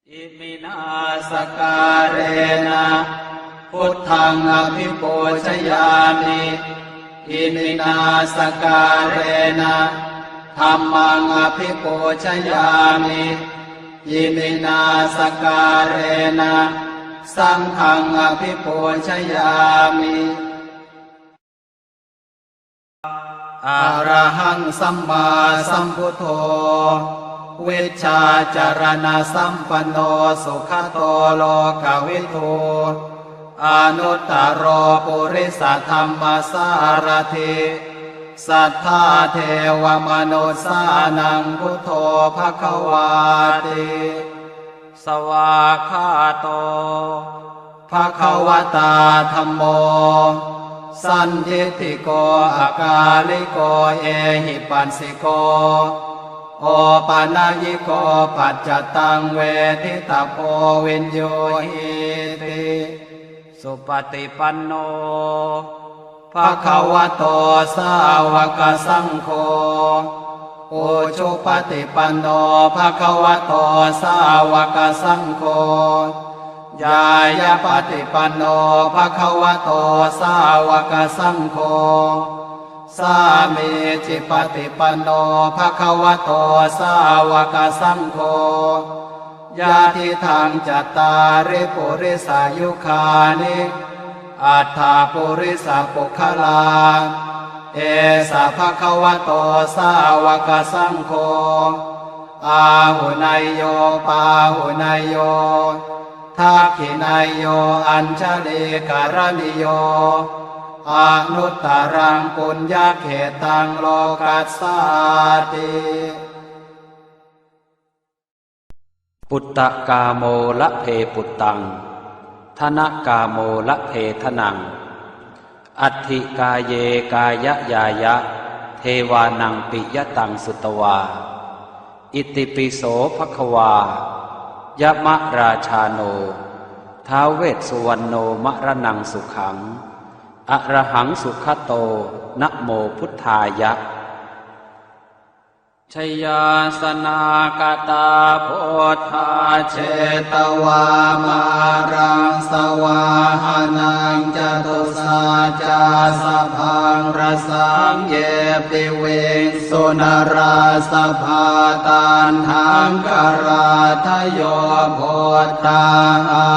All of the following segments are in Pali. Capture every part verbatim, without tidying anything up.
Iminā sakkārena buddhaṃ abhipūjayāmi. Iminā sakkārena dhammaṃ abhipūjayāmi. Iminā sakkārena saṅghaṃ abhipūjayāmi. Arahaṃ sammāsambuddho vijjācaraṇasampanno sugato lokavidū anuttaro purisadammasārathi satthā devamanussānaṃ buddho bhagavāti. Svākkhāto bhagavatā dhammo sandiṭṭhiko akāliko ehipassiko opanayiko paccattaṃ veditabbo viññūhīti. Supaṭipanno bhagavato sāvakasaṅgho ujupaṭipanno bhagavato sāvakasaṅgho ñāyapaṭipanno bhagavato sāvakasaṅgho sāmīcipaṭipanno bhagavato sāvakasaṅgho yadidaṃ cattāri purisayugāni aṭṭha purisapuggalā esa bhagavato sāvakasaṅgho āhuneyyo pāhuneyyo dakkhiṇeyyo añjalikaraṇīyo anuttaraṃ puññakkhettaṃ lokassāti. Puttakāmo labhe puttaṃ, dhanakāmo labhe dhanaṃ, atthi kāye kāyañāya, devānaṃ piyataṃ sutvā. Itipi so bhagavā, yamarājāno, ท้าว Vessuvaṇṇo, maraṇaṃ sukhaṃ, arahaṃ sugato, namo buddhāya. Jayāsanāgatā buddhā jetvā māraṃ savāhanaṃ, catusaccāsabhaṃ rasaṃ ye piviṃsu narāsabhā. Taṇhaṅkarādayo buddhā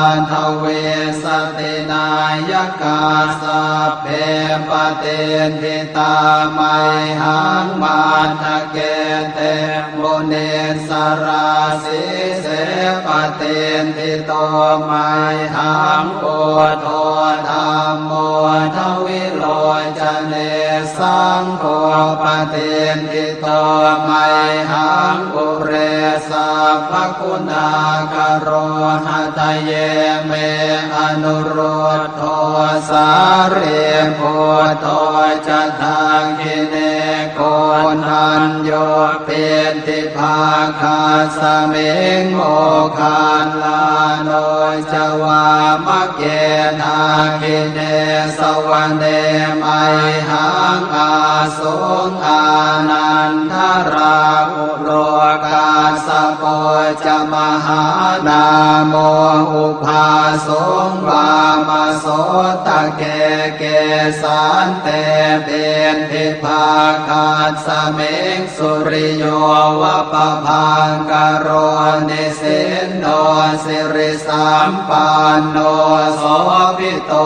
aṭṭhavīsati nāyakā, sabbe patiṭṭhi tā mayhaṃ matthake te munissarā. Sīse patiṭṭhito mayhaṃ buddho dhammo dvilocane, saṅgho patiṭṭhito mayhaṃ ure sabbaguṇākaro. Hadaye me anurud dho sārīputto ca dakkhiṇe, koṇḍañño piṭṭhibhāgasmiṃ moggallāno ca vāmake. Dakkhiṇe savane mayhaṃ āsuṃ ānandarāhu lo, kassapo ca mahānāmo ubhāsuṃ vāmasotake. Kesante piṭṭhibhāgasmiṃ suriyo va pabhaṅkaro, nisinno siri sampanno sobhito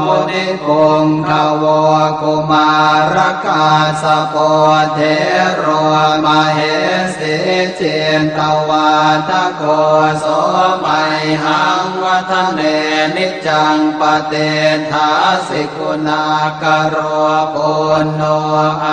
munipuṅgavo. Kumārakassapo thero mahesī cittavādako, so mayhaṃ vadane niccaṃ patiṭṭhāsi guṇākaro. Puṇṇo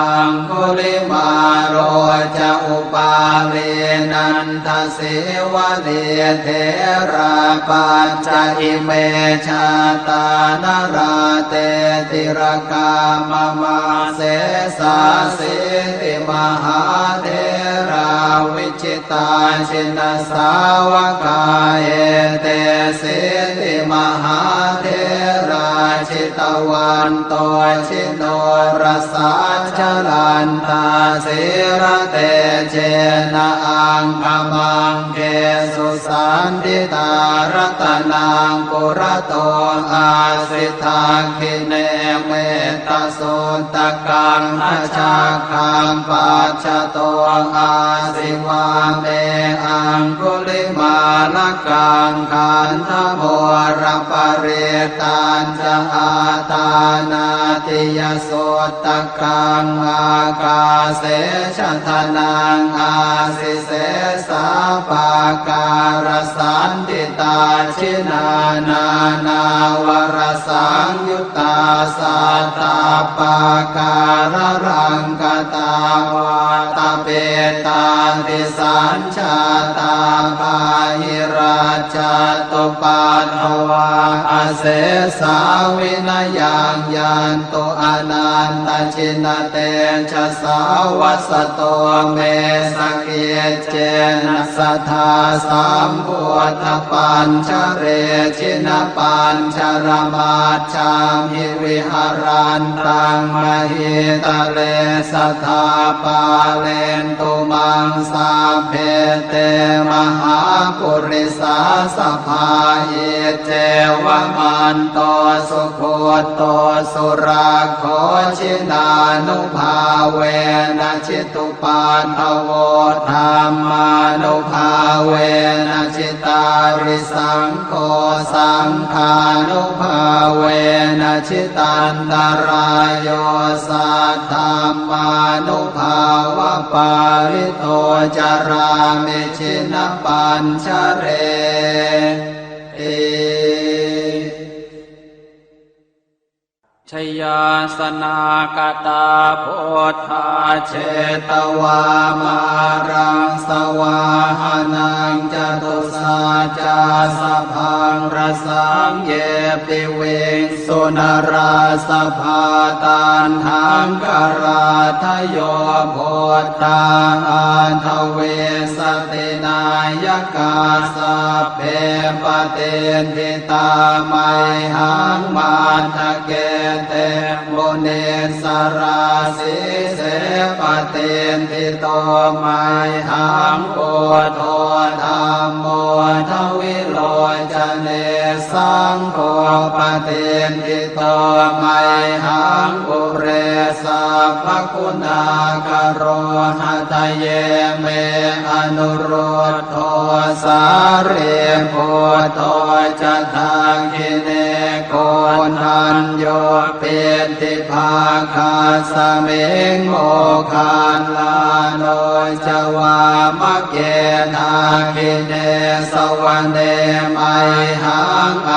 aṅgulimālo ca upālī nanda sīvalī, therā pañca ime jātā nalāṭe tilakā mama. Sesāsīti mahātherā vijitā jinasāvakā, etesīti mahātherā jitavanto jinorasā, jalantā sīlatejena aṅgamaṅgesu saṇṭhitā. Ratanaṃ purato āsi, dakkhiṇe mettasuttakaṃ, dhajaggaṃ pacchato āsi, vāme aṅgulimālakaṃ. Khandhamoraparittañca āṭānāṭiyasuttakaṃ, ākāse chadanaṃ āsi, sesā pākārasaṇṭhitā. Jinā nānāvarasaṃyuttā sattappākāralaṅkatā, vātapittādisañ jātā bāhirajjhattupaddavā, asesā vinayaṃ yantu anantajinatejasā. Vasato me sakiccena sadā sambuddhapañjare, jinapañjaramaj jhamhi viharantaṃ mahītale, sadā pālentu maṃ sabbe te mahāpurisāsabhā. Iccevamanto sugutto surakkho, jinānubhāvena jitu paddavo, dhammānubhāvena jitārisaṅgho, saṅghānubhāvena jitantarāyo, saddhammānubhāvapālito carāmi jinapañjareti. Jayāsanāgatā buddhā jetvā māraṃ savāhanaṃ, catusaccāsabhaṃ rasaṃ ye piviṃsu narāsabhā. Taṇhaṅkarādayo buddhā aṭṭhavīsati nāyakā, sabbe patiṭṭhi tā mayhaṃ matthake te munissarā. Sīse patiṭṭhito mayhaṃ buddho dhammo dvilocane, saṅgho patiṭṭhito mayhaṃ ure sabbaguṇākaro. Hadaye me anurud dho sārīputto ca dakkhiṇe, koṇḍañño piṭṭhibhāgasmiṃ moggallāno ca vāmake. Dakkhiṇe savane mayhaṃ ā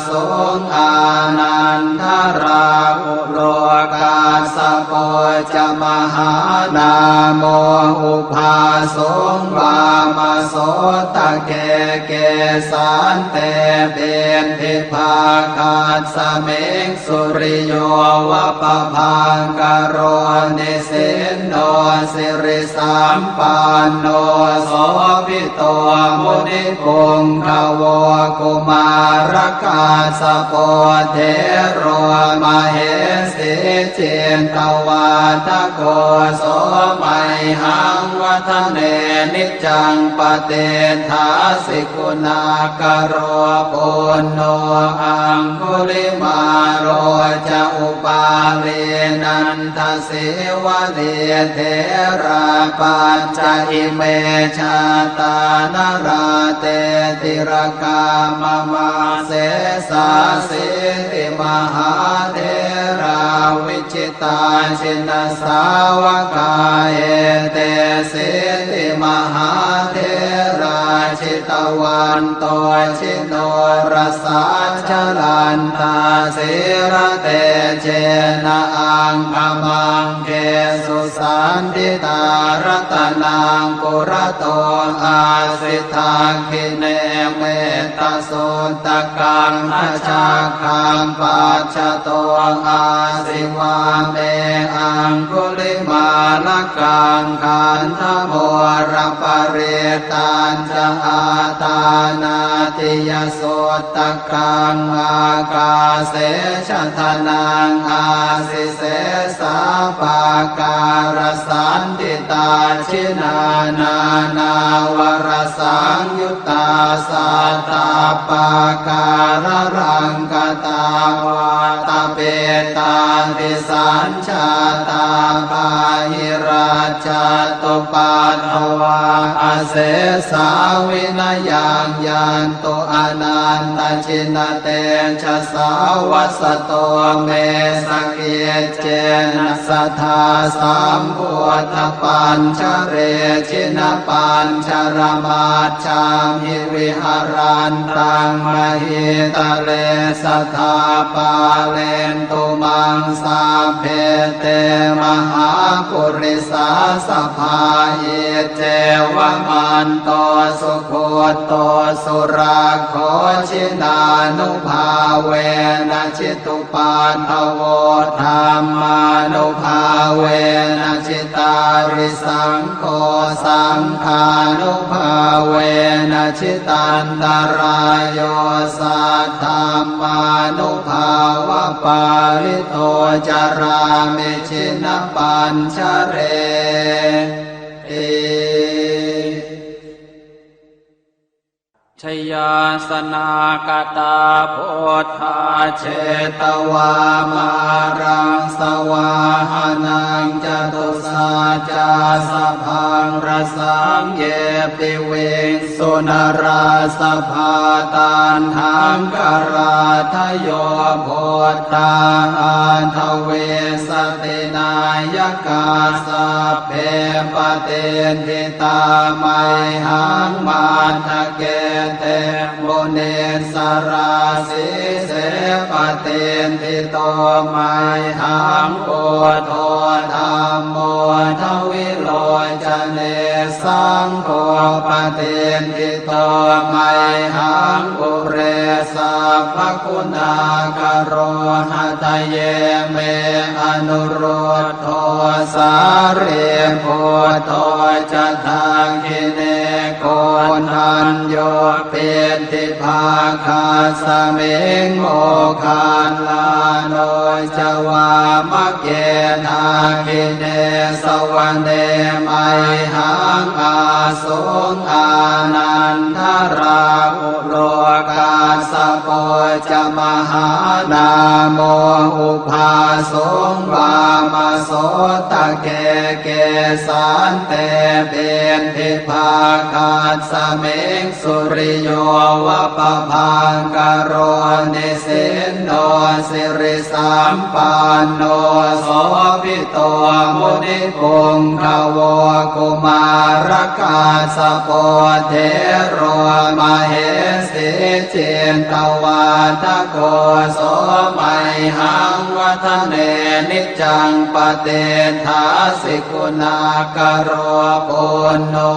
suṃ ānandarāhulo, kassapo ca mahānāmo ubhāsuṃ vāmasotake. Kesante piṭṭhibhāgasmiṃ suriyo va pabhaṅkaro, nisinno siri sampanno sobhito munipuṅgavo. Kumārakassapo thero mahesī cittavādako, so mayhaṃ vadane niccaṃ patiṭṭhāsi guṇākaro. Puṇṇo aṅgulimālo ca upālī nanda sīvalī, therā pañca ime jātā nalāṭe tilakā mama. Sesāsīti mahātherā vijitā jinasāvakā, etesīti mahātherā jitavanto ji norasā, jalantā sīlatejena aṅgamaṅgesu saṇṭhitā. Ratanaṃ purato āsi, dakkhiṇe mettasuttakaṃ, dhajaggaṃ pacchato āsi, vāme aṅgulimālakaṃ. Khandhamoraparittañ ca Āṭānāṭiyasuttakaṃ ākāse chadanaṃ āsi, sesā pākārasaṇṭhitā. Jinānānāvarasaṃyuttā sattappākāralaṅkatā, vātapittādisañ jātā bāhirajjhattupaddavā, asesā vinayaṃ yantu anantajinatejasā. Vasato me sakiccena sadā sambuddhapañjare, jinapañjaramaj jhamhi viharantaṃ mahītale, sadā pālentu maṃ sabbe te mahāpurisāsabhā. Iccevamanto sugutto surakkho, jinānubhāvena jitu paddavo, dhammānubhāvena jitārisaṅgho, saṅghānubhāvena jitantarāyo, saddhammānubhāvapālito carāmi jinapañjareti. Jayāsanāgatā buddhā jetvā māraṃ savāhanaṃ, catusaccāsabhaṃ rasaṃ ye piviṃsu narāsabhā. Taṇhaṅkarādayo buddhā aṭṭhavīsati nāyakā, sabbe patiṭṭhi tā mayhaṃ matthake te munissarā. Sīse patiṭṭhito mayhaṃ buddho dhammo dvilocane, saṅgho patiṭṭhito mayhaṃ ure sabbaguṇākaro. Hadaye me anurud dho sārīputto ca dakkhiṇe, koṇḍañño piṭṭhibhāgasmiṃ moggallāno ca vāmake. Dakkhiṇe savane mayhaṃ āsuṃ ānandarāhu lo, kassapo ca mahānāmo ubhāsuṃ vāmasotake. Kesante piṭṭhibhāgasmiṃ suriyo va pabhaṅkaro, nisinno siri sampanno sobhito munipuṅgavo. Kumārakassapo thero mahesī cittavādako, so mayhaṃ vadane niccaṃ patiṭṭhāsi guṇākaro. Puṇṇo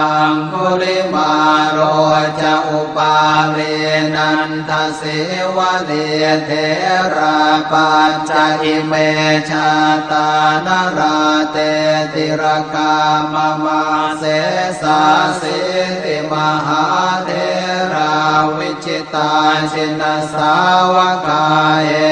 aṅgulimālo ca upālī nanda sīvalī, therā pañca ime jātā nalāṭe tilakā mama. Sesāsīti mahātherā vijitā jinasāvakā,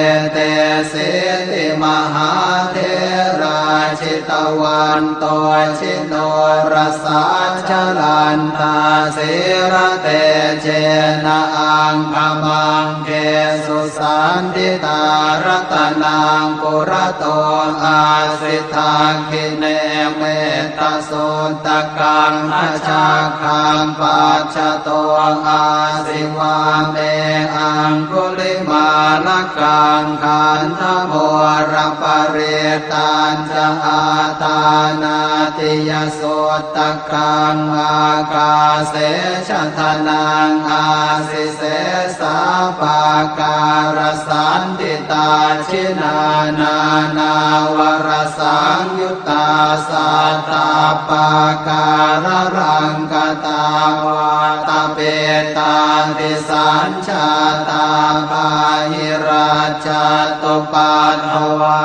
etesīti mahātherā jitavanto ji norasā, jalantā sīlatejena aṅgamaṅgesu saṇṭhitā. Ratanaṃ purato āsi dakkhiṇe mettasuttakaṃ, dhajaggaṃ pacchato āsi vāme aṅgulimālakaṃ. Khandhamoraparittañ ca āṭānāṭiyasuttakaṃ, ākāse chadanaṃ āsi sesā pākārasaṇṭhitā. Jinā nānāvarasaṃyuttā sattappākāralaṅkatā, vātapittādisañjātā disañjātā bāhirajjhattupaddavā,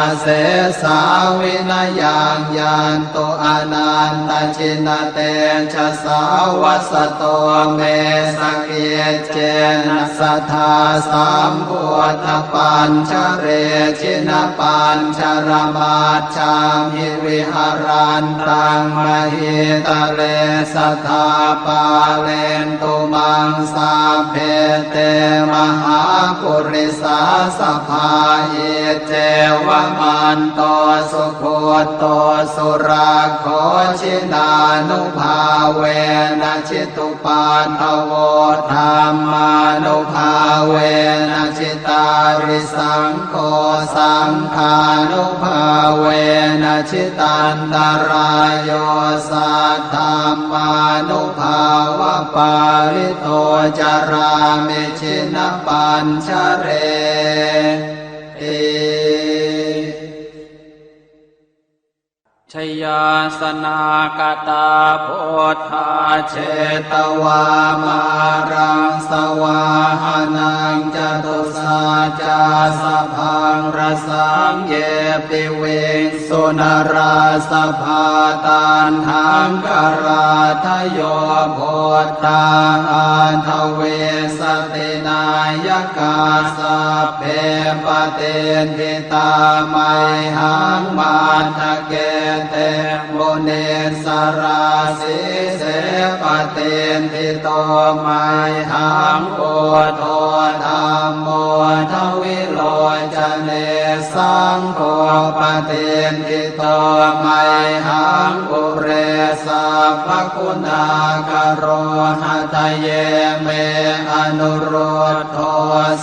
asesā vinayaṃ yantu anantajinatejasā. Vasato me sakiccena sadā sambuddhapañjare, jinapañjaramaj jhamhi viharantaṃ mahītale, sadā pālentu maṃ sabbe te mahāpurisāsabhā. Iccevamanto sugutto surakkho, jinānubhāvena jitu paddavo, dhammānubhāvena jitārisaṅgho, saṅghānubhāvena jitantarāyo, saddhammānubhāvapālito carāmi jinapañjareti. Jayāsanāgatā buddhā jetvā māraṃ savāhanaṃ, catusaccāsabhaṃ rasaṃ ye piviṃsu narāsabhā. Taṇhaṅkarādayo buddhā aṭṭhavīsati nāyakā, sabbe patiṭṭhi tā mayhaṃ matthake te munissarā. Sīse patiṭṭhito mayhaṃ buddho dhammo dvilocane, saṅgho patiṭṭhito mayhaṃ ure sabbaguṇākaro. Hadaye me anurud dho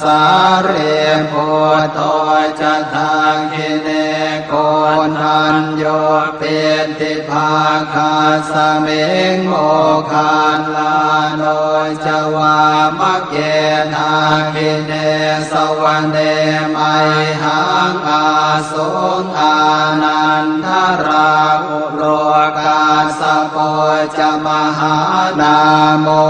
sārīputto ca dakkhiṇe, koṇḍañño piṭṭhibhāgasmiṃ moggallāno ca vāmake. Dakkhiṇe savane mayhaṃ āsuṃ ānandarāhu lo, kassapo ca mahānāmo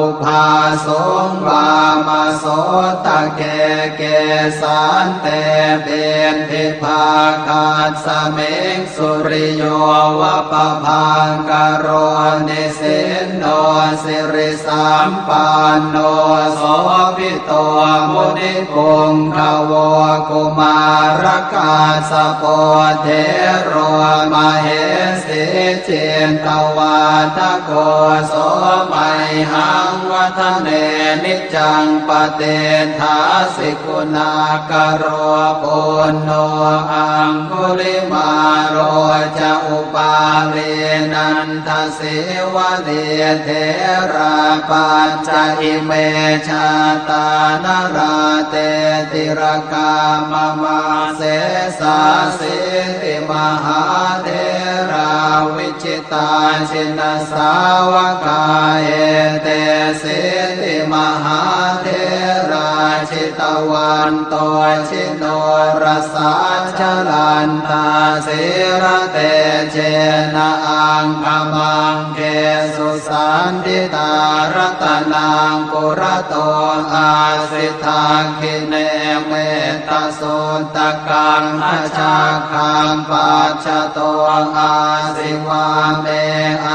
ubhāsuṃ vāmasotake. Kesante piṭṭhibhāgasmiṃ suriyo va pabhaṅkaro, nisinno siri sampanno sobhito munipuṅgavo. Kumārakassapo thero mahesī cittavādako, so mayhaṃ vadane niccaṃ patiṭṭhāsi guṇākaro. Puṇṇo aṅgulimālo ca upālī nanda sīvalī, therā pañca ime jātā nalāṭe tilakā mama. Sesāsīti mahātherā vijitā jinasāvakā, etesīti mahātherā jitavanto ji norasā, jalantā sīlatejena aṅgamaṅgesu saṇṭhitā. Ratanaṃ purato āsi dakkhiṇe mettasuttakaṃ, dhajaggaṃ pacchato āsi vāme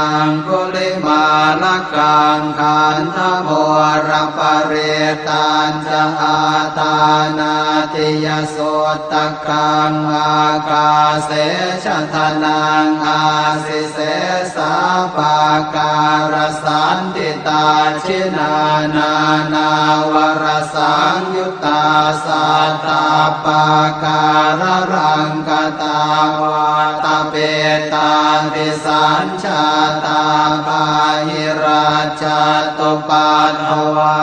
aṅgulimālakaṃ. Khandhamoraparittañ ca āṭānāṭiyasuttakaṃ, ākāse chadanaṃ āsi sesā pākārasaṇṭhitā. Jinā nānāvarasaṃyuttā sattappākāralaṅkatā, vātapittādisañ jātā bāhirajjhattupaddavā,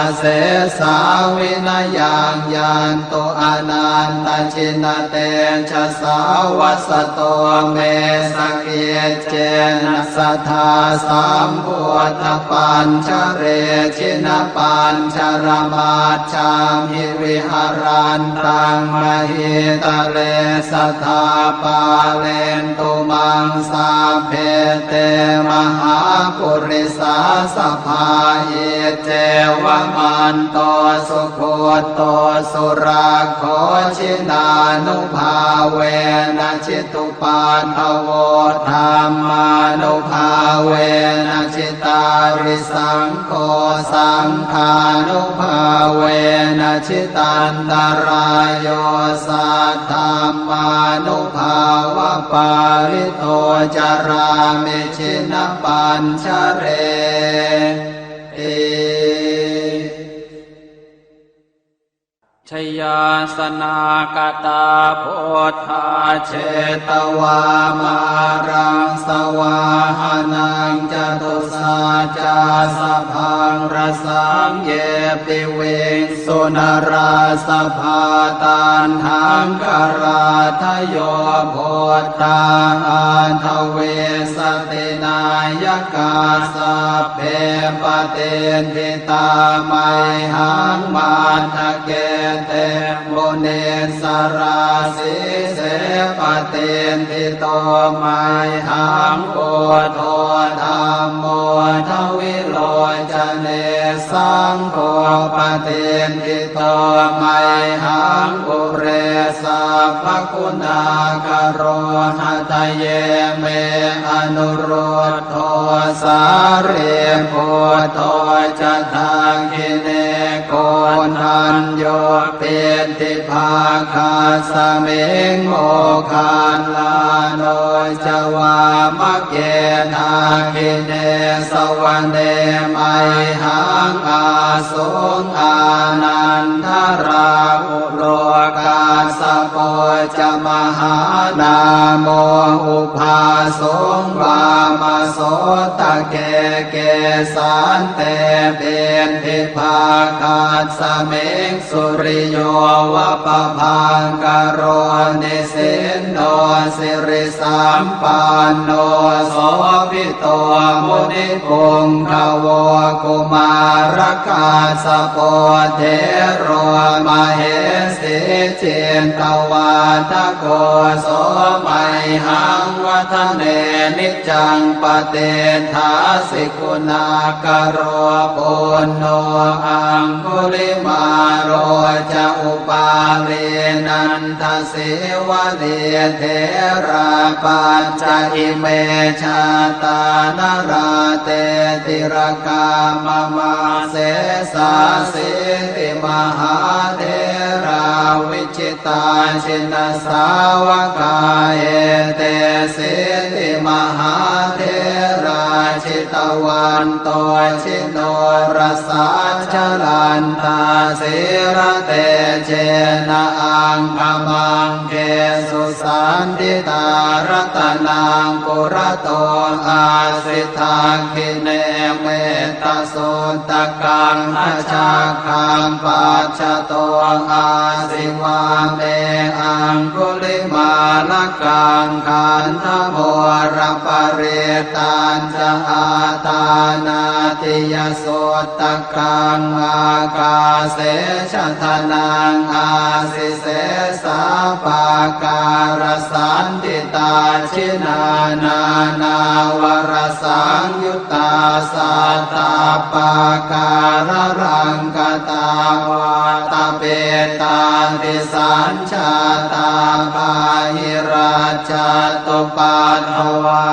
asesā vinayaṃ yantu anantajinatejasā. Vasato me sakiccena sadā sambuddhapañjare, jinapañjaramaj jhamhi viharantaṃ mahītale, sadā pālentu maṃ sabbe te mahāpurisāsabhā. Iccevamanto sugutto surakkho, jinānubhāvena jitupaddavo, dhammānubhāvena jitārisaṅgho, saṅghānubhāvena jitantarāyo, saddhammānubhāvapālito carāmi jinapañjareti. Jayāsanāgatā buddhā jetvā māraṃ savāhanaṃ, catusaccāsabhaṃ rasaṃ ye piviṃsu narāsabhā. Taṇhaṅkarādayo buddhā aṭṭhavīsati nāyakā, sabbe patiṭṭhi tā mayhaṃ matthake te munissarā. Sīse patiṭṭhito mayhaṃ buddho dhammo dvilocane, saṅgho patiṭṭhito mayhaṃ ure sabbaguṇākaro. Hadaye me anurud dho sārīputto ca dakkhiṇe, koṇḍañño piṭṭhibhāgasmiṃ moggallāno ca vāmake. Dakkhiṇe savane mayhaṃ āsuṃ ānandarāhu lo, kassapo ca mahānāmo ubhāsuṃ vāmasotake. Kesante piṭṭhibhāgasmiṃ suriyo va pabhaṅkaro, nisinno siri sampanno sobhito munipuṅgavo. Kumārakassapo thero mahesī cittavādako, so mayhaṃ vadane niccaṃ patiṭṭhāsi guṇākaro. Puṇṇo aṅgulimālo ca upālī nanda sīvalī, therā pañca ime jātā nalāṭe tilakā mama. Sesāsīti mahātherā vijitā jinasāvakā, etesīti mahātherā jitavanto ji norasā, jalantā sīlatejena aṅgamaṅgesu saṇṭhitā. Ratanaṃ purato āsi dakkhiṇe mettasuttakaṃ, dhajaggaṃ pacchato āsi vāme aṅgulimālakaṃ. Khandhamoraparittañ ca āṭānāṭiyasuttakaṃ, ākāse chadanaṃ āsi sesā pākārasaṇṭhitā. Jinā nānāvarasaṃyuttā sattappākāralaṅkatā, vātapittādisañ jātā bāhirajjhattupaddavā,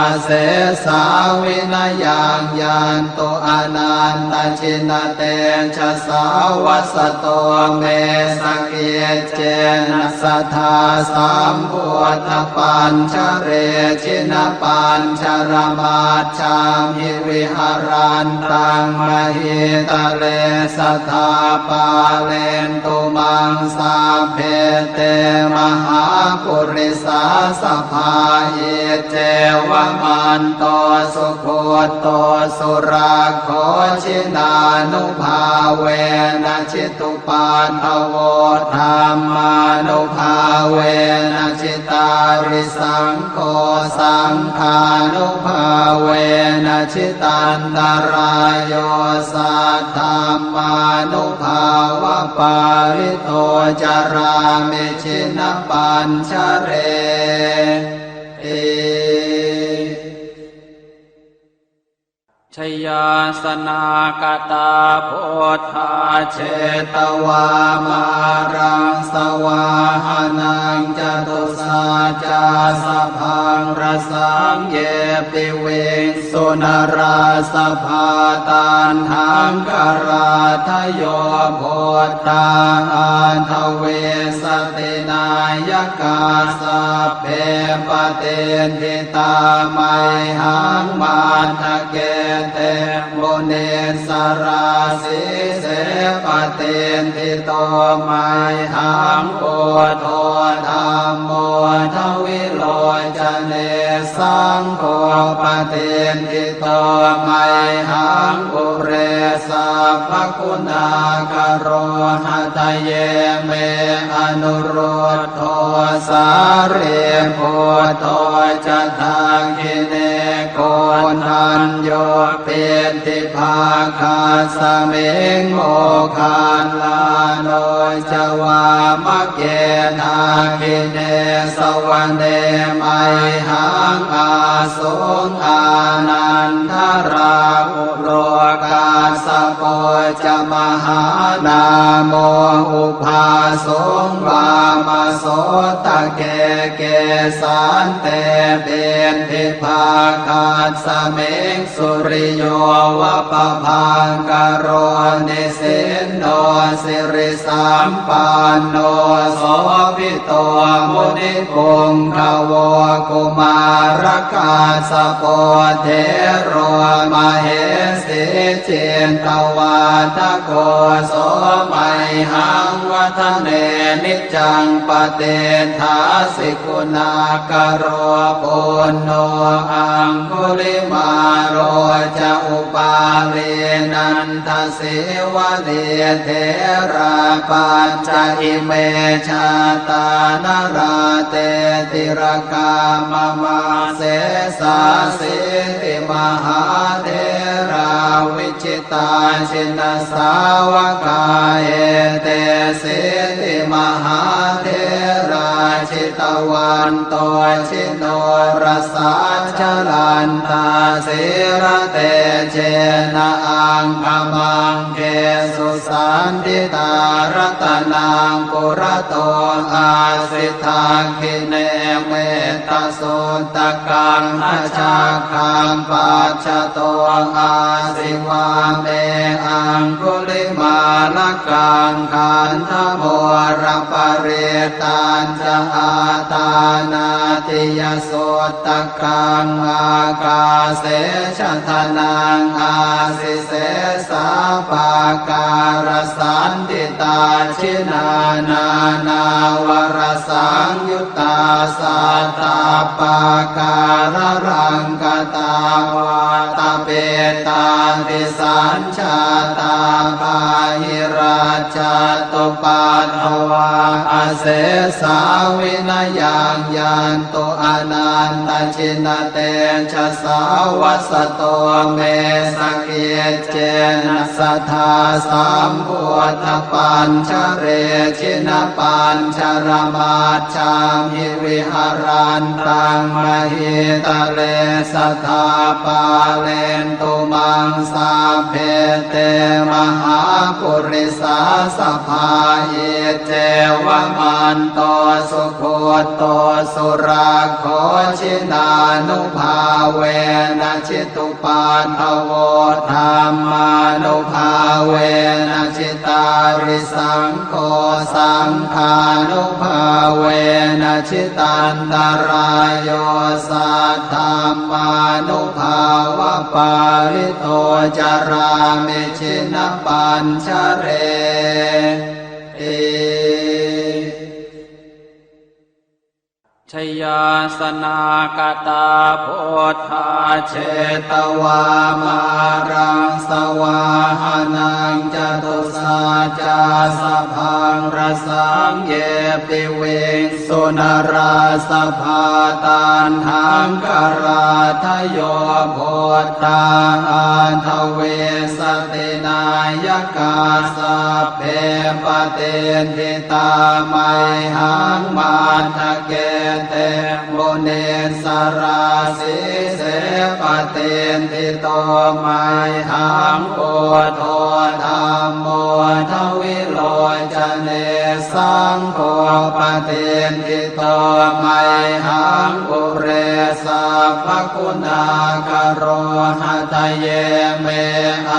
asesā vinayaṃ yantu anantajinatejasā. Vasato me sakiccena sadā sambuddhapañjare, jinapañjaramaj jhamhi viharantaṃ mahītale, sadā pālentu maṃ sabbe te mahāpurisāsabhā. Iccevamanto sugutto surakkho, jinānubhāvena jitu paddavo, dhammānubhāvena jitārisaṅgho, saṅghānubhāvena jitantarāyo, saddhammānubhāvapālito carāmi jinapañjareti. Jayāsanāgatā buddhā jetvā māraṃ savāhanaṃ, catusaccāsabhaṃ rasaṃ ye piviṃsu narāsabhā. Taṇhaṅkarādayo buddhā aṭṭhavīsati nāyakā, sabbe patiṭṭhi tā mayhaṃ matthake te munissarā. Sīse patiṭṭhito mayhaṃ buddho dhammo dvilocane, saṅgho patiṭṭhito mayhaṃ ure sabbaguṇākaro. Hadaye me anurud dho sārīputto ca dakkhiṇe, koṇḍañño piṭṭhibhāgasmiṃ moggallāno ca vāmake. Dakkhiṇe savane mayhaṃ āsuṃ ānandarāhu lo, kassapo ca mahānāmo ubhāsuṃ vāmasotake. Kesante piṭṭhibhāgasmiṃ suriyo va pabhaṅkaro, nisinno siri sampanno sobhito munipuṅgavo. Kumārakassapo thero mahesī cittavādako, so mayhaṃ vadane niccaṃ patiṭṭhāsi guṇākaro. Puṇṇo aṅgulimālo ca upālī nanda sīvalī, therā pañca ime jātā nalāṭe tilakā mama. Sesāsīti mahātherā vijitā jinasāvakā, etesīti mahātherā jitavanto ji norasā, jalantā sīlatejena aṅgamaṅgesu saṇṭhitā. Ratanaṃ purato āsi dakkhiṇe mettasuttakaṃ, dhajaggaṃ pacchato āsi vāme aṅgulimālakaṃ. Khandhamoraparittañ ca āṭānāṭiyasuttakaṃ, ākāse chadanaṃ āsi sesā pākārasaṇṭhitā. Jinā nānāvarasaṃyuttā sattappākāralaṅkatā, vātapittādisañ jātā bāhirajjhattupaddavā, asesā vinayaṃ yantu anantajinatejasā. Vasato me sakiccena sadā sambuddhapañjare, jinapañjaramaj jhamhi viharantaṃ mahītale, sadā pālentu maṃ sabbe te mahāpurisāsabhā. Iccevamanto sugutto surakkho, jinānubhāvena jitu paddavo, dhammānubhāvena jitārisaṅgho, saṅghānubhāvena jitantarāyo, saddhammānubhāvapālito carāmi jinapañjareti. Jayāsanāgatā buddhā jetvā māraṃ savāhanaṃ, catusaccāsabhaṃ rasaṃ ye piviṃsu narāsabhā. Taṇhaṅkarādayo buddhā aṭṭhavīsati nāyakā, sabbe patiṭṭhi tā mayhaṃ matthake te munissarā. Sīse patiṭṭhito mayhaṃ buddho dhammo dvilocane, saṅgho patiṭṭhito mayhaṃ ure sabbaguṇākaro. Hadaye me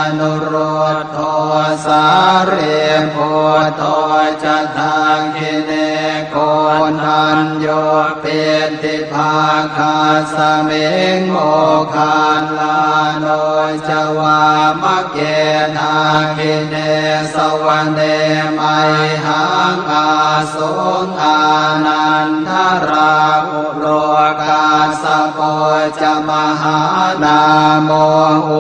anurud dho sārīputto ca dakkhiṇe, koṇḍañño piṭṭhibhāgasmiṃ moggallāno ca vāmake. Dakkhiṇe savane mayhaṃ āsuṃ ānandarāhu lo, kassapo ca mahānāmo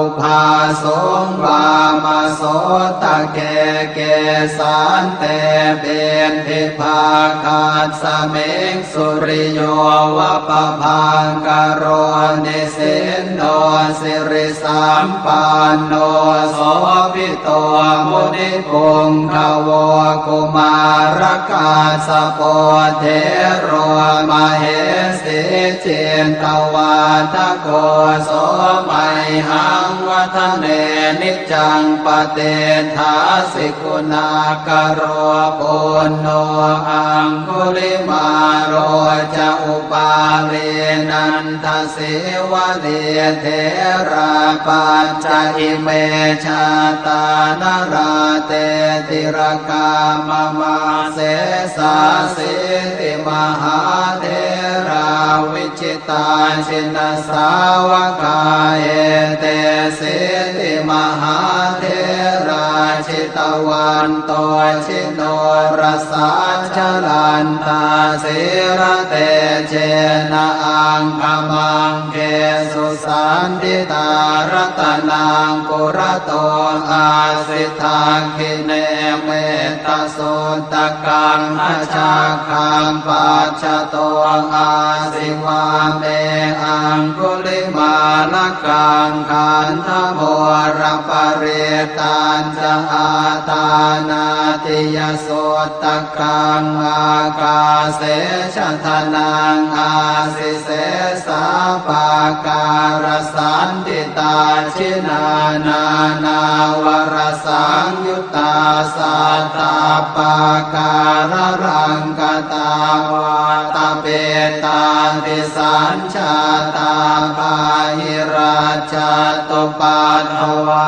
ubhāsuṃ vāmasotake. Kesante piṭṭhibhāgasmiṃ suriyo va pabhaṅkaro, nisinno siri sampanno sobhito munipuṅgavo. Kumārakassapo thero mahesī cittavādako, so mayhaṃ vadane niccaṃ patiṭṭhāsi guṇākaro. Puṇṇo aṅgulimālo ca upālī nanda sīvalī, therā pañca ime jātā nalāṭe tilakā mama. Sesāsīti mahātherā vijitā jinasāvakā, etesīti mahātherā jitavanto ji norasā, jalantā sīlatejena aṅgamaṅgesu saṇṭhitā. Ratanaṃ purato āsi dakkhiṇe mettasuttakaṃ, dhajaggaṃ pacchato āsi vāme aṅgulimālakaṃ. Khandhamoraparittañ ca āṭānāṭiyasuttakaṃ, ākāse chadanaṃ āsi sesā pākārasaṇṭhitā. Jinā nānāvarasaṃyuttā sattappākāralaṅkatā, vātapittādisañ jātā bāhirajjhattupaddavā,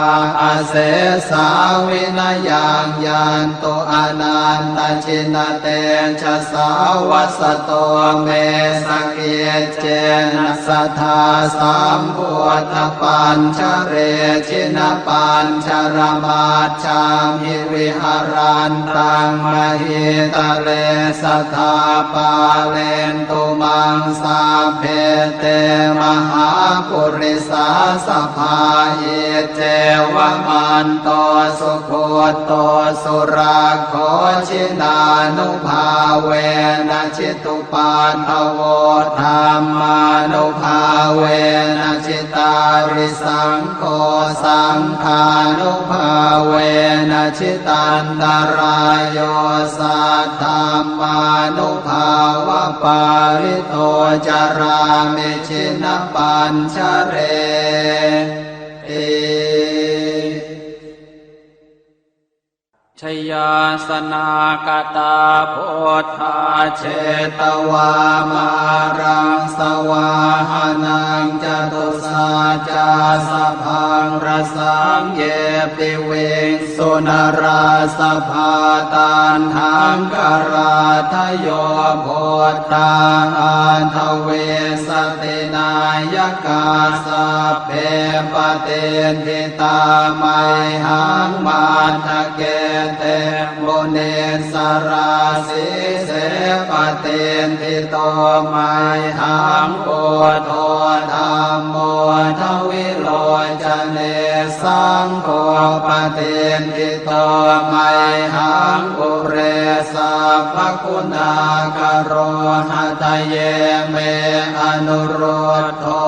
asesā vinayaṃ yantu anantajinatejasā. Vasato me sakiccena sadā sambuddhapañjare, jinapañjaramaj jhamhi viharantaṃ mahītale, sadā pālentu maṃ sabbe te mahāpurisāsabhā. Iccevamanto sugutto surakkho, jinānubhāvena jitu paddavo, dhammānubhāvena jitārisaṅgho, saṅghānubhāvena jitantarāyo, saddhammānubhāvapālito carāmi jinapañjareti. Jayāsanākatā buddhā jetvā māraṃ savāhanaṃ, catusaccāsabhaṃ rasaṃ ye piviṃsu narāsabhā. Taṇhaṅkarādayo buddhā aṭṭhavīsati nāyakā, sabbe patiṭṭhi tā mayhaṃ matthake te munissarā. Sīse patiṭṭhito mayhaṃ buddho dhammo dvilocane, Saṅgho patiṭṭhito mayhaṃ ure sabbaguṇākaro. Hadaye me anuruddho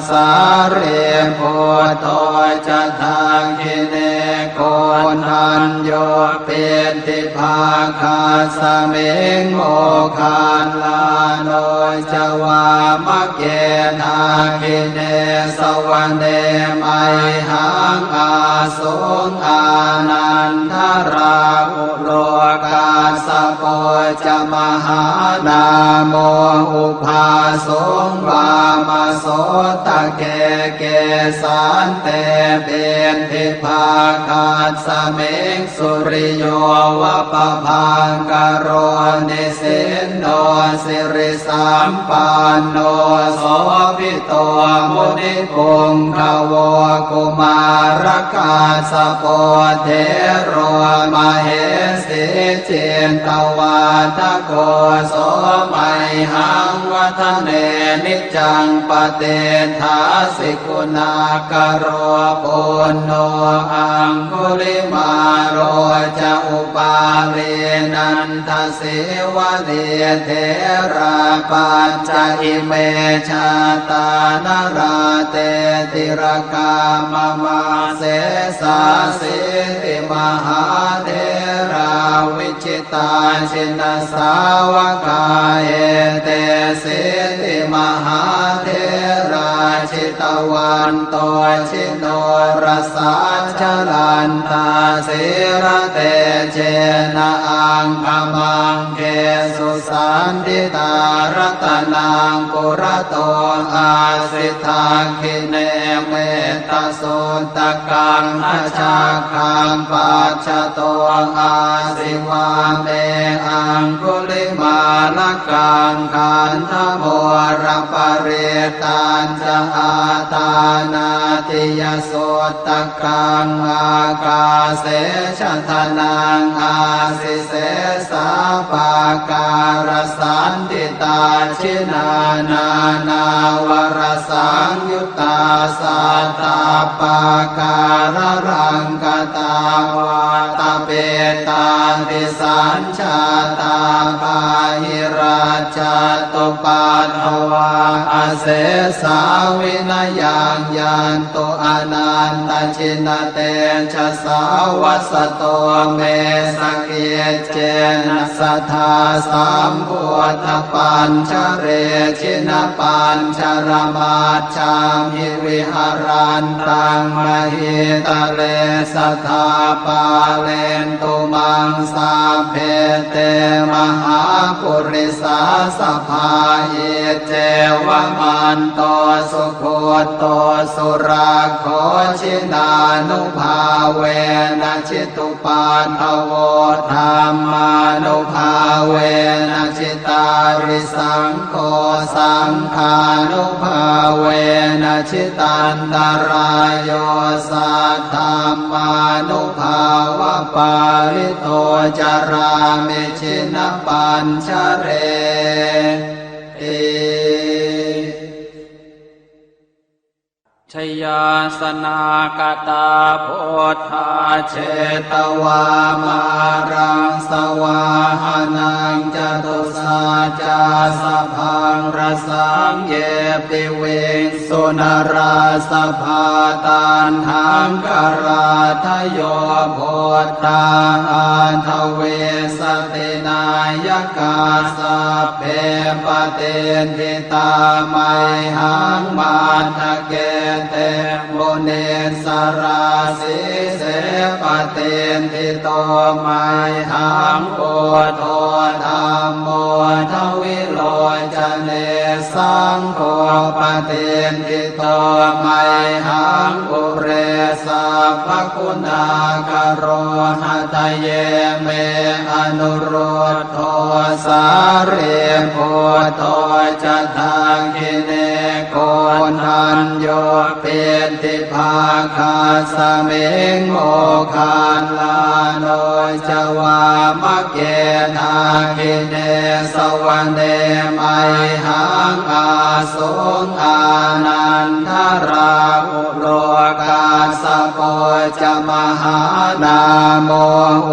sārīputto ca dakkhiṇe, koṇḍañño piṭṭhibhāgasmiṃ moggallāno ca vāmake. Dakkhiṇe savane mayhaṃ āsuṃ ānandarāhulo, kassapo ca mahānāmo ubhāsuṃ vāmasotake. Kesante piṭṭhibhāgasmiṃ suriyo va pabhaṅkaro, nisinno sirisampanno sobhito munipuṅgavo. Kumārakassapo thero mahesī cittavādako, so mayhaṃ vadane niccaṃ patiṭṭhāsi guṇākaro. Puṇṇo aṅgulimālo ca upālī nandasīvalī, therā pañca ime jātā nalāṭe tilakā mama. Sesāsīti mahātherā vi jitā jinasāvakā, etesīti mahātherā jitavanto jinorasā, jalantā sīlatejena aṅgamaṅgesu saṇṭhitā. Ratanaṃ purato āsi dakkhiṇe metta suttakaṃ, dhajaggaṃ pacchato āsi vāme aṅgulimālakaṃ. Khandhamoraparittañca āṭānāṭiyasuttakaṃ, ākāse chadanaṃ āsi sesā pākārasaṇṭhitā. Jinā nānāvarasaṃyu ttā sattappākāralaṅkatā, vātapittādisañjātā bāhirajjhattupaddavā, asesā vinayaṃ yantu anantajinatejasā. Vasato me sakic cena sadā sambuddhapañjare, jinapañjaramajjhamhi viharantaṃ mahītale, sadā pālentu maṃ sabbe te mahāpurisāsabhā. Iccevamanto sugutto surakkho, jinānubhāvena jitu paddavo, dhammānubhāvena jitārisaṅgho, saṅghānubhāvena jitantarāyo, saddhammānubhāvapālito carāmi jinapañjareti. Jayāsanāgatā buddhā jetvā māraṃ savāhanaṃ, catusaccāsabhaṃ rasaṃ ye piviṃsu narāsabhā. Taṇhaṅkarādayo buddhā aṭṭhavīsati nāyakā, sabbe patiṭṭhi tā mayhaṃ matthake te munissarā. Sīse patiṭṭhito mayhaṃ buddho dhammo dvilocane, saṅgho patiṭṭhito mayhaṃ ure sabbaguṇākaro. Hadaye me anurud dho sārīputto ca dakkhiṇe, koṇḍañño piṭṭhibhāgasmiṃ moggallāno ca vāmake. Dakkhiṇe savane mayhaṃ Āsuṃ ānandarāhulo kassapo ca mahānāmo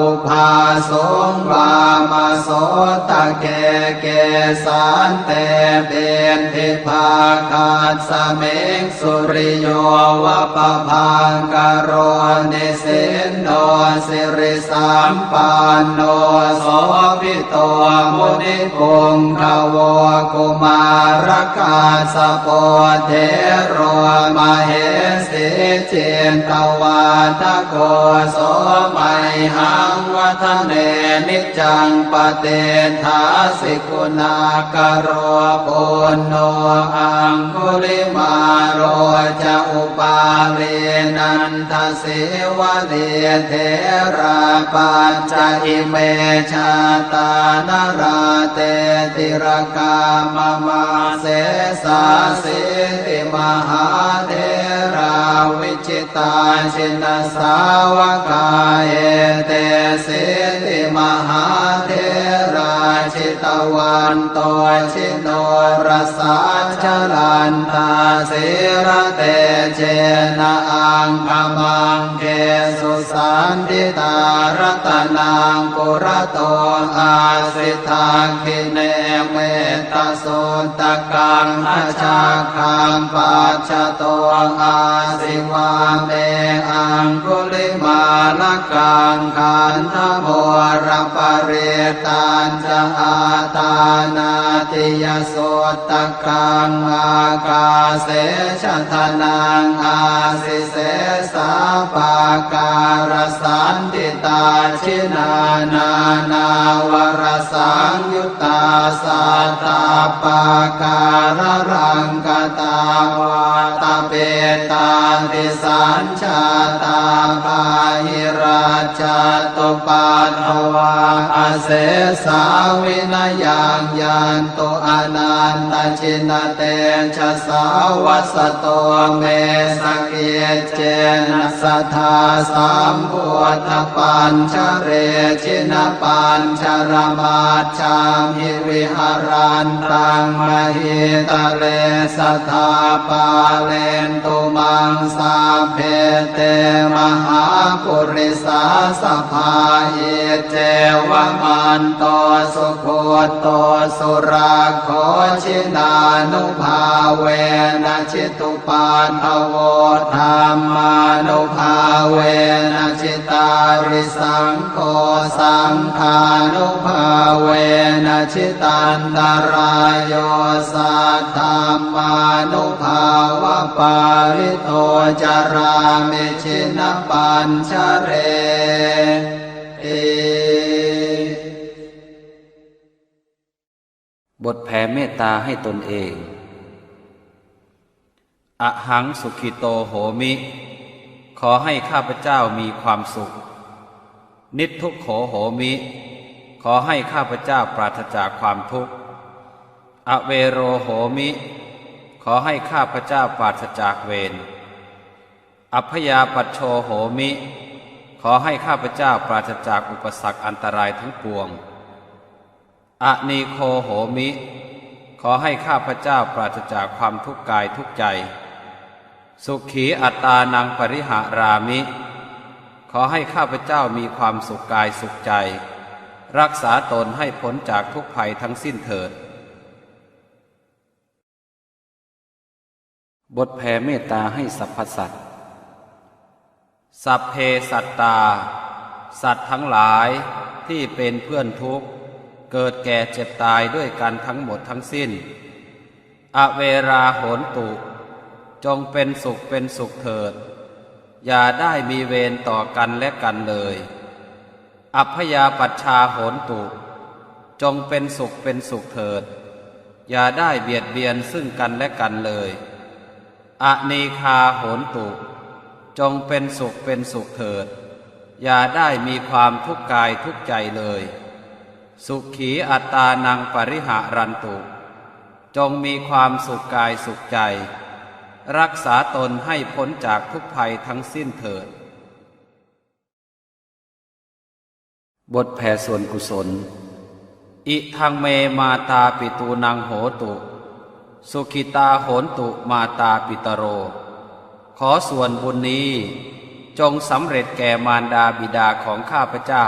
ubhāsuṃ vāmasotake. Kesante piṭṭhibhāgasmiṃ suriyo va pabhaṅkaro nisinno sirisampanno sobhi to munipuṅgavo. Kumārakassapo thero mahesī cittavādako so mayhaṃ vadane niccaṃ patiṭṭhāsi guṇākaro. Puṇṇo aṅgulimālo ca upālī nanda sīvalī therā pañca ime jātā nalāṭe tilakā mama. Sesāsīti mahātherā vijitā jinasāvakā etesīti mahātherā jitavanto jinorasā jalantā sīlatejena aṅgamaṅ gesu saṇṭhitā. Ratanaṃ purato āsi dakkhiṇe mettasuttakaṃ dhajaggaṃ pacchato āsi vāme aṅgulimālakaṃ. Khandhamoraparittañca āṭānāṭiyasutta kaṃ ākāse chadanaṃ āsi sesā pākārasaṇṭhitā. Jinā nānāvarasaṃyuttā sattappākāralaṅkatā vātapittādisañ jātā bāhirajjhattupaddavā asesā vinayaṃ yantu anantajinatejasā. Vasato me sakiccena sadā sambuddhapañjare jinapañjaramaj jhamhi viharantaṃ mahītale sadā pālentu maṃ sabbe te mahāpurisāsabhā. Iccevamanto sugutto surakkho jinānubhāvena jitu paddavo dhammānubhāvena jitārisaṅgho saṅghānubhāvena jitantarāyo saddhammānubhāvapālito carāmi jinapañjareti. บทแผ่เมตตาให้ตนเอง Ahaṃ sukhito homi ขอให้ข้าพเจ้ามีความสุข Niddukkho homi ขอให้ข้าพเจ้าปราศจากความทุกข์ Avero homi ขอให้ข้าพเจ้าปราศจากเวร Abyāpajjho homi ขอให้ข้าพเจ้าปราศจากอุปสรรคอันตรายทั้งปวง Anīgho homi ขอให้ข้าพเจ้าปราศจากความทุกข์กายทุกข์ใจ Sukhī attānaṃ pariharāmi ขอให้ข้าพเจ้ามีความสุขกายสุขใจ รักษาตนให้พ้นจากทุกข์ภัยทั้งสิ้นเถิด บทแผ่เมตตาให้สรรพสัตว์ Sabbe sattā สัตว์ทั้งหลายที่เป็นเพื่อนทุกข์ เกิดแก่เจ็บตายด้วยกันทั้งหมดทั้งสิ้น Averā hontu จงเป็นสุขเป็นสุขเถิด อย่าได้มีเวรต่อกันและกันเลย Abyāpajjhā hontu จงเป็นสุขเป็นสุขเถิด อย่าได้เบียดเบียนซึ่งกันและกันเลย Anīghā hontu จงเป็นสุขเป็นสุขเถิด อย่าได้มีความทุกข์กายทุกข์ใจเลย Sukhī attānaṃ pariharantu จงมีความสุขกายสุขใจ รักษาตนให้พ้นจากทุกข์ภัยทั้งสิ้นเถิด บทแผ่ส่วนกุศล Idaṃ me mātāpitūnaṃ hotu Sukhitā hontu mātāpitaro. ขอส่วนบุญนี้จงสำเร็จแก่มารดาบิดาของข้าพเจ้า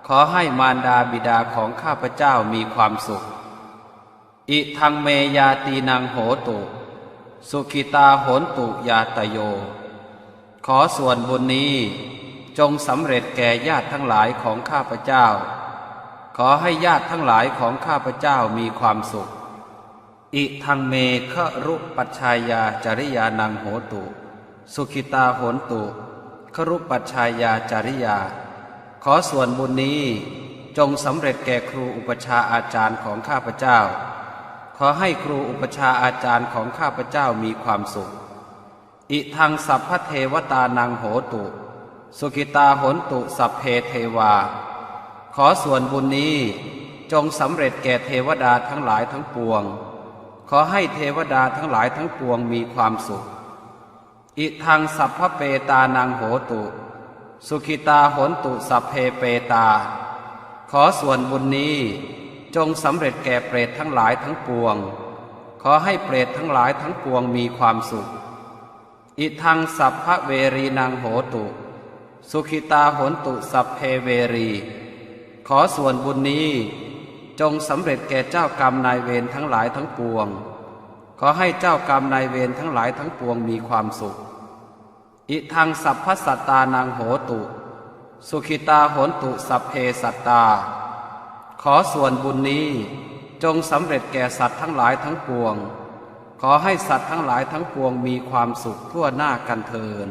ขอให้มารดาบิดาของข้าพเจ้ามีความสุข Idaṃ me ñātīnaṃ hotu, sukhitā hontu ñātayo. ขอส่วนบุญนี้จงสำเร็จแก่ญาติทั้งหลายของข้าพเจ้า ขอให้ญาติทั้งหลายของข้าพเจ้ามีความสุข Idaṃ me garūpajjhāyācariyānaṃ hotu, sukhitā hontu garūpajjhāyācariyā. ขอส่วนบุญนี้จงสำเร็จแก่ครูอุปัชฌาย์อาจารย์ของข้าพเจ้า ขอให้ครูอุปัชฌาย์อาจารย์ของข้าพเจ้ามีความสุข Idaṃ sabbadevatānaṃ hotu, sukhitā hontu sabbe devā. ขอส่วนบุญนี้จงสำเร็จแก่เทวดาทั้งหลายทั้งปวง ขอให้เทวดาทั้งหลายทั้งปวงมีความสุข Idaṃ sabbapetānaṃ hotu, sukhitā hontu sabbe petā. ขอส่วนบุญนี้จงสำเร็จแก่เปรตทั้งหลายทั้งปวง ขอให้เปรตทั้งหลายทั้งปวงมีความสุข Idaṃ sabbaverīnaṃ hotu, sukhitā hontu sabbe verī. ขอส่วนบุญนี้จงสำเร็จแก่เจ้ากรรมนายเวรทั้งหลายทั้งปวง ขอให้เจ้ากรรมนายเวรทั้งหลายทั้งปวงมีความสุข Idaṃ sabbasattānaṃ hotu, sukhitā hontu sabbe sattā. ขอส่วนบุญนี้จงสำเร็จแก่สัตว์ทั้งหลายทั้งปวง ขอให้สัตว์ทั้งหลายทั้งปวงมีความสุขทั่วหน้ากันเทอญ